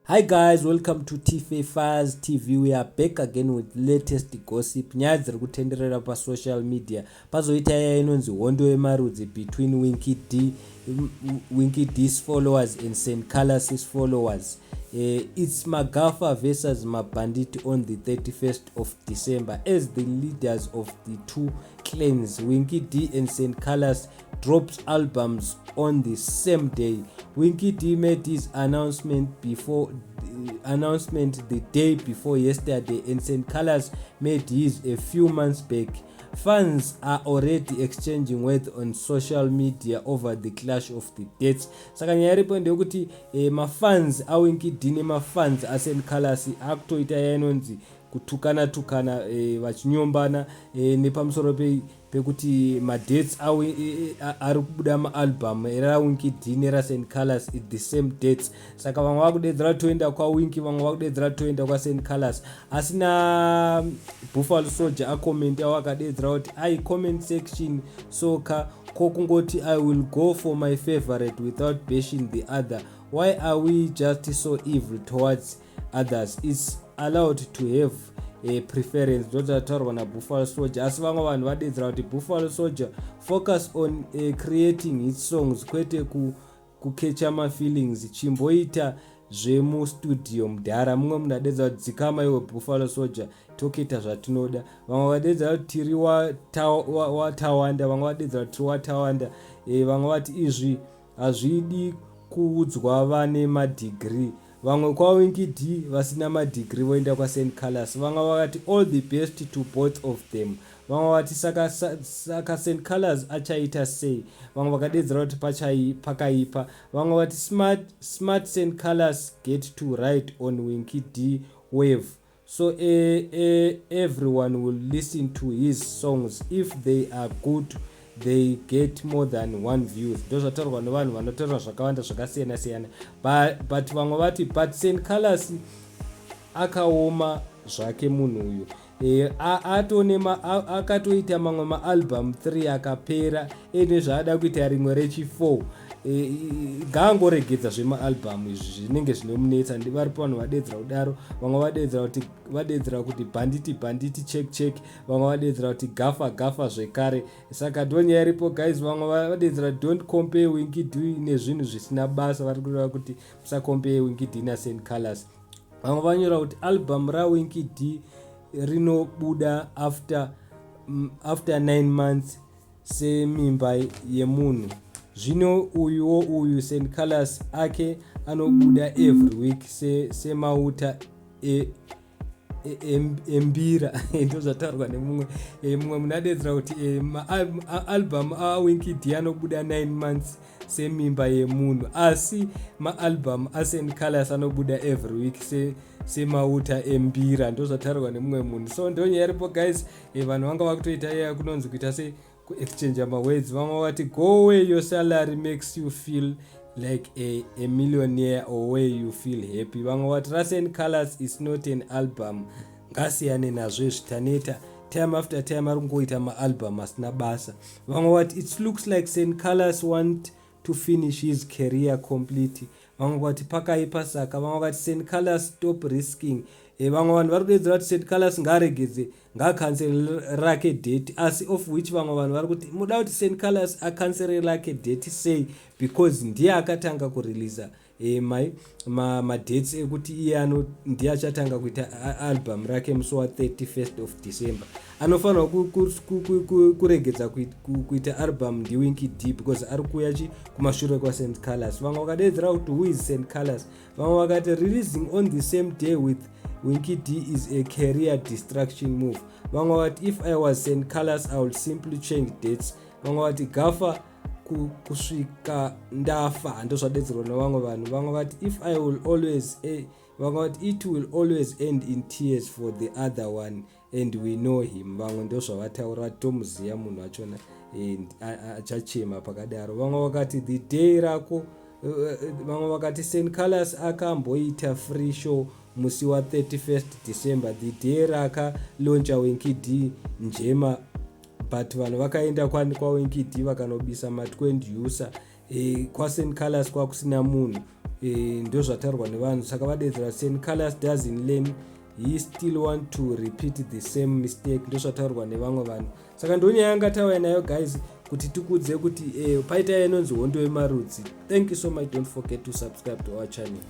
Hi guys, welcome to Tfa Faz TV. We are back again with latest gossip. Nyaya dziri kutenderera pasocial media. Pazoita yaya inonzi hondo yemarudzi between Winky D, Winky D's followers and St. Carlos's followers. It's Magafa versus Mabandit on the 31st of December as the leaders of the two clans, Winky D and St. Carlos, drops albums on the same day. Winky D made his announcement the day before yesterday and St. Carlos made his a few months back. Fans are already exchanging words on social media over the clash of the dates. Saka nyaya iripo ndeyekuti mafans aWinky D nemafans aSt Carlos akutoita yainonzi kutukana tukana, vachinyombana nepamusoro pekuti madates ari kubuda maalbum eraWinky D neraSt Carlos is the same dates. Saka vamwe vakudedzera toenda kwaWinky, vamwe vakudedzera toenda kwaSt Carlos. Asi na Buffalo Soldier akomenta akadedzera kuti ai comment section soka kokungoti, "I will go for my favorite without bashing the other. Why are we just so evil towards others? It's allowed to have a preference." Ndozvataurwa naBuffalo Soldier. Asi vamwe vanhu vadedzera kuti, "Buffalo Soldier, focus on creating his songs, kwete kukecha mafeelings. Chimboita zvemustudio, mudhara." Mumwe munhu adedza kuti, "Dzikama iwe Buffalo Soldier, tokuita zvatinoda." Vamwe vadedza kuti, "Tiri watawanda." Vamwe vadedza kuti, "Tiri watawanda." Vamwe vati, "Izvi hazvidi kuudzwa vane madhigiri." Vamwe kwaWinky D vasina madhigiri voenda kwaSt Carlos. Vamwe vakati, "All the best to both of them." Vamwe vati, "Saka St Carlos achaita sei?" Vamwe vakadedzera kuti, "Pakaipa." Vamwe vati, "Smart, smart St Carlos get to ride on Winky D wave so everyone will listen to his songs. If they are good, they get more than one views." Ndo zvataurwa nevanhu vanotaura zvakawanda zvakasiyana siyana, but vamwe vati, "But St Carlos akaoma zvake munhu uyu. Akatoita mamwe maalbum 3 akapera, ene zvaada kuita rimwe rechi4. Ngaangoregedza zvemaalbum izvi, zvinenge zvinomunetsa." Varipo vanhu vadedzera kudaro. Vamwe vadedzera kuti, "Bhanditi, bhanditi, check, check." Vamwe vadedzera kuti, "Gafa, gafa zvekare." Saka ndo nyaya iripo, guys. Vamwe vadedzera, "Don't compare Winky D nezvinhu zvisina basa." Vari kureva kuti musacompare Winky D naSt Carlos. Vamwe vanyora kuti, "Album raWinky D rinobuda after 9 months semimba yemunhu. Zvino uyuwo uyu St Carlos ake anobuda every week semauta embira." Ndo zvataurwa nemumwe. Mumwe munhu adedzera kuti maalbum aWinky D anobuda 9 months semimba yemunhu, asi maalbum aSt Carlos anobuda every week semauta embira. Ndo zvataurwa nemumwe munhu. So ndo nyaya iripo, guys. Vanhu vanga vakutoita iya kunonzi kuita se kuexchange mawords. Vamwe vati, "Go where your salary makes you feel like a millionaire or where you feel happy." Vamwe vati, "RaSt Carlos is not an album, ngasiyane nazvo izvi, time after time ari kungoita maalbum asina basa." Vamwe vati, "It looks like St Carlos want to finish his career complete." Vamwe vati, "Pakaipa." Saka vamwe vati, "St Carlos, stop risking." Vamwe vanhu vari kudedzera kuti St Carlos ngaaregedze, ngaakansere rake date. Asi of which vamwe vanhu vari kuti, muda kuti St Carlos akansere rake date sei? Because ndiye akatanga kureleasa madates ekuti iye ndiye achatanga kuita album rake musi wa31st of December. Anofanirwa kuregedza kuita album ndiWinky D, because ari kuuya chi kumashure kwaSt Carlos. Vamwe vakadedzera kuti, "Who is St Carlos?" Vamwe vakati, "Releasing on the same day with Winky D is a career destruction move." Vamwe vakati, "If I was St Carlos, I would simply change dates." Vamwe vati, "Gafa kusvika ndafa." Ndozvadedzerwa nevamwe vanhu. Vamwe vati, "If I will always vamwe vati, "It will always end in tears for the other one and we know him." Vamwe ndozvavataura, vati tomuziva munhu wachona achachema pakadaro. Vamwe vakati, "The day rako." Vamwe vakati, "St Carlos akamboita free show musi wa31st December, the day rakalauncha Winky D Njema, but vanhu vakaenda kwaWinky D vakanobisa ma20 usa. KwaSt Carlos kwakusina munhu." Ndozvataurwa nevanhu. Saka vadedzera, Seh Calaz doesn't learn, he still want to repeat the same mistake. Ndozvataurwa nevamwe vanhu. Saka ndonyaya yanga tauya nayo, guys, kuti tikudze kuti paita inonzi hondo yemarudzi. Thank you so much. Don't forget to subscribe to our channel.